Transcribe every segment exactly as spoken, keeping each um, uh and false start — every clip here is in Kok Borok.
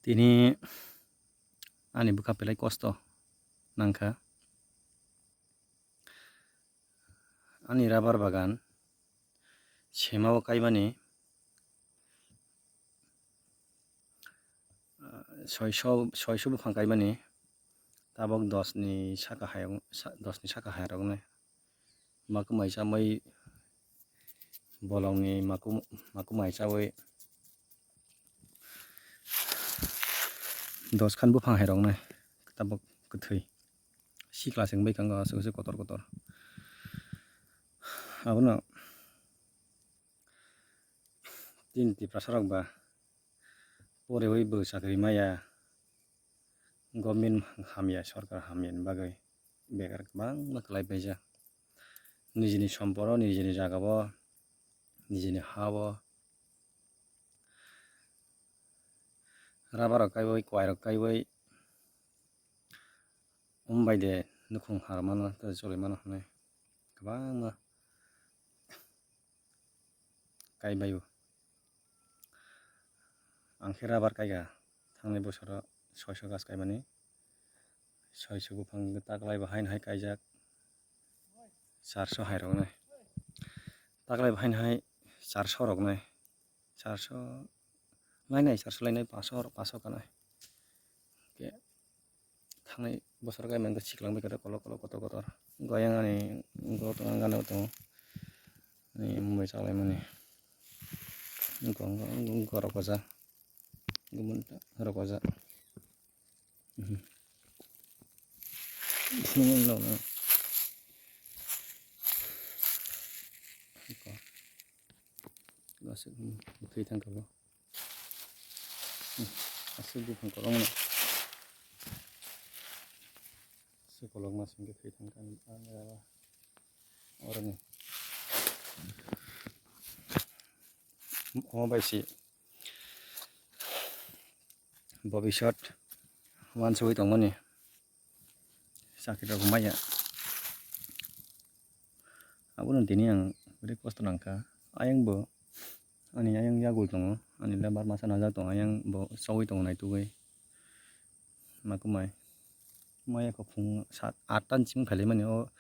Tini ani bwkha belai kosto nangkha. Ani rabar bagan semao kaimani, ah, soiso, soiso buphang kaimani, tabok dos ni saka hayung, sa-, dos ni saka hayung rok nai. Makumai chamai bolongni makum-, makumai chawi dos khan buphang hai rok nai tabok kwthwi sikla se wngwi kango aswk aswk kotor kotor. Abono tin Tiprasa rok ba poriwi bo chakri maya. Government hamya, sorkar hamyani bagwi bekar kwbangma kwlai paijak. Nijini somporo, nijini jagao, nijini hao rabar rok kaiwi, kwai rok kaiwi, wng bai de nukhung har mano, tei choli mano hinwi kwbangma kai bai o. Ang khe rabar kai kha, thangnai bosoro soiso gach kaimani. Soiso buphang taklai bo haino hai kaijak, charso hai rok nai. Taklai bo haino hai charso rok nai. Charso lainai, charso lainai, paso rok, paso kanai. Khe thangnai bosor khe mangkhe siklang bai khe kolok kolok kotor kotor. Goyang ani go tongo, gana tongo. Ani mumbai chaklaimani. Go, go, go rokoja. Gumun rokoja. Mhm. Gumun no, no. Go. Go se, hmm, thwi thang kabo. Hmm, aswk buphang kolokma. Aswk kolokma singkhe thwi thang kha, ang, ang, oroni. Omo bai si bobisot wansugwi tongmani. Chakri rok maya. Abono tini ang belai kosto nangkha. Ayang bo, ani ayang yagul tongo, ani lebar masa najak tongo, ayang bo chogwi tongo naitugwi. Makumai. Maya kok phung sat, atta ni simi phailaimani o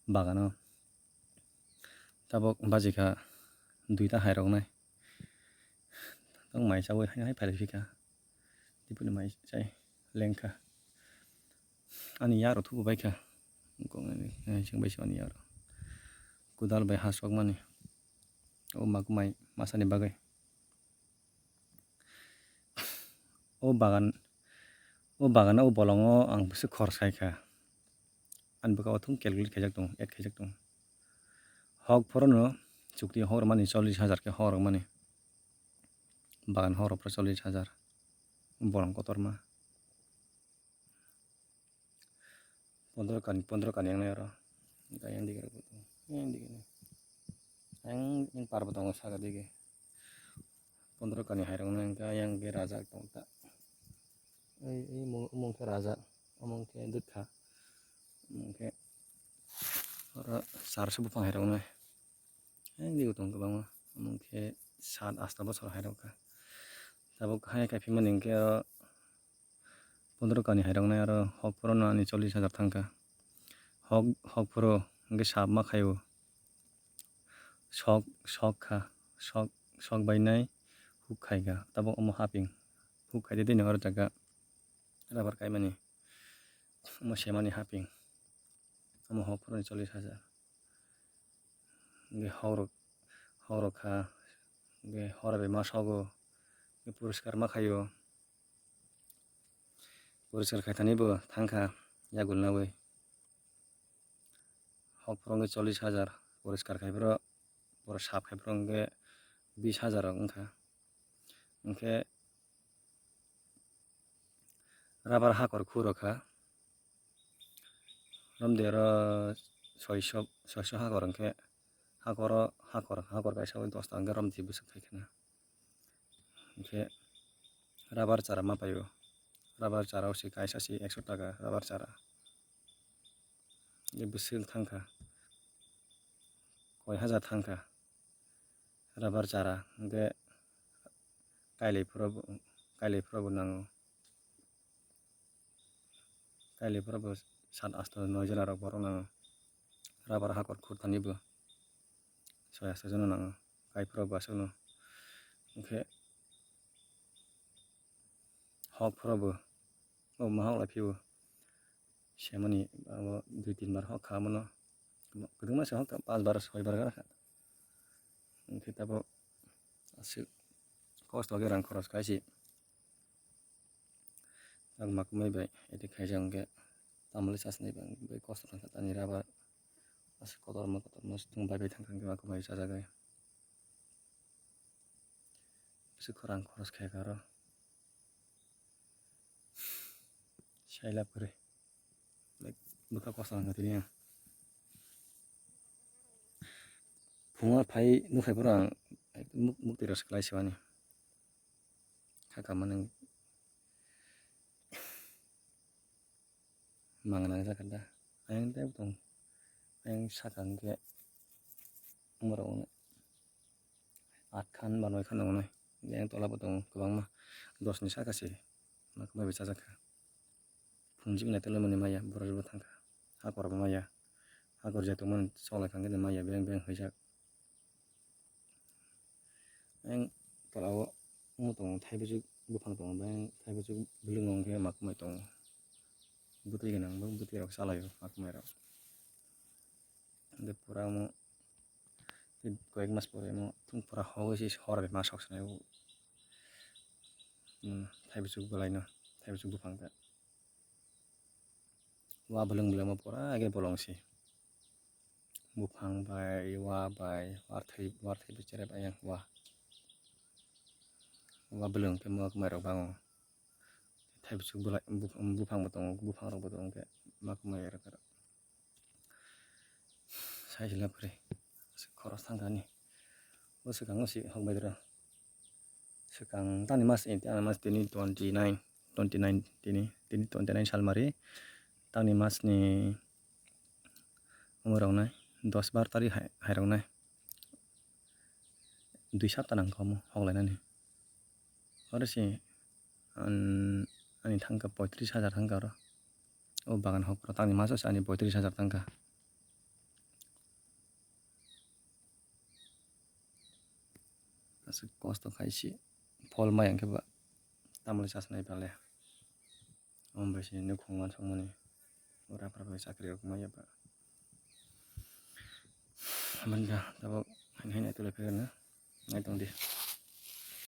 bagano. Tabok bajikha duita hai rok nai. Tang mai chawi hai, hai phailaiphi kha. Tipuni mai chai lengkha. Ani yaro thubu bai kha. Kok nani, eh, chwng bai se ani yaro. Kudal bai ha sokmani. O makumai masani bagwi. O bagan, o bagan o bolongo ang bwswk khoroksa kha. Ani bwkha o thung calculate khaijak tongo, add khaijak tongo. Hok phorono chukti hok rwmani chollish hajar khe hok rwmani. Bagan hok rw phoro chollish hajar. Bolong kotorma. Pondro kani, pondro kani wngnai oro. Hwnkhe ayang dige rok bo tongo. Ayang dige ni. Ayang, ayang par bo tongo saka dige. Pondro kani hai rok wngnai hwnkhe ayang ge rajak tong ta. Ei, ei mung, mung khe rajak, mung khe dwkha. Mung khe oro charso buphang hai rok wngnai. Ayang dige tong kwbangma, omo khe sat asta bosor hai rok kha. Tabuk hai kaiphimani hinkhe oro pondro kani hai rok nai, oro hok phorono ani chollish hajar thang kha. Hok, hok phoro hinkhe sap ma khaio. Sok, sok kha, sok, sok bai nai huk khai kha. Tabuk omo haping. Huk khai de dini oro jaga rabar kaimani. Omo semani haping. Omo hok phoroni chollish hajar. Hwnkhe hok rok, hok rok kha, hwnkhe hora bai ma sogo, hwnkhe poriskar ma khaio. Poriskar khaithani bo thang kha yagul nawi. Hok phoro hwnkhe chollish hajar, poriskar khai phoro, poro sap khai phoro hwnkhe bish hajar rok wngkha. Hwnkhe rabar hakor khu rw kha. Romdi oro soiso, soiso hakor hwnkhe hakoro, hakor, hakor kaisa bai dosta hwnkhe romdi bwswk khai khna. Hwnkhe rabar chara ma paio. Rabar chara o se kaisa se ekso taka rabar chara. Hwnkhe bwswk thang kha. Koi hajar thang kha. Rabar chara hwnkhe kailai phuru bo, kailai phuru bo nango. Kailai phuru bo sat asto noi jona rok borok nango. Rabar hakor khurtani bo soi asto jona nango. Kai phuru bo aswkno. Hwnkhe hok phuru bo, bo ma hok lai phio. Semani abo dui tin bar hok kha mano. Kwbangma se hok kha, panch bar soi bar kha. Hwnkhe tabuk aswk kosto khe rang khoros khai se. Ang makumai bai ede khaijak hwnkhe tamole chasnai bai kosto thangkha tani rabar. Aswk kotorma kotorma se thung bai bai thangkha hwnkhe makumai chajagai. Aswk khorang khoros khaikha aro. Saila kwrwi. Bwkha kosto wngkha tini ang. Phungo phai nukhai phuru ang muk-, mukti rok se kwlai se mani. Kha kha mani. Mangna wngjakha da. Ayang tei tong. Ayang saka hwnkhe umorok aat khan ba noi khan tongo nai. Yang tola bo tongo kwbangma, dos ni saka se makumai bai chajak kha. Phungjik nai tolomani maya borok bo thang kha. Hakor bo maya. Hakor je tongmani cholai kha hwnkhe maya bereng bereng huijak. Yang tola o omo tongo thaibujuk buphang tongo, yang thaibujuk beleng o hwnkhe makumai tongo. Bwtwi gwnang bo bwtwi rok chalai o makumai rok. Hwnkhe pura omo tei koyek mas pore omo thung pura hogwi se hor bai ma sok sanai o. Hmm, thaibuchuk bwlaino, thaibuchuk buphang ta. Wa bwlwng bwlwng ma pura age bolong se. Buphang bai, wa bai, warthai, warthai bai cherai bai yang wa. Wa bwlwng khe ma kwmai rok bango. Thaibuchuk bwlai, buph-, buphang bo tongo, buphang rok bo tongo khe ma kwmai rok. Sai se la kwrwi. Aswk khoros thang kha ani. O swkang o se hok bai doro. Swkang tani mas, eh, tani mas tini twenty nine, twenty nine tini, tini twenty nine sal mari. Tani mas ni omo rok nai dos bar tarikh hai, hai rok nai. Dui sapta nang kha omo hok lai nani. Oro se, an-, ani thang kha poitris hajar thang kha oro. O bagan hok rok tangni maso se ani poitris hajar thang kha. Aswk kosto khai se phol maya hwnkhe ba tamoni chasnai pale. Omo bai se nukhung uansukmani ura phar bai chakri rok maya ba. Amani da tabuk haino haino tole phai rwna nai tong di.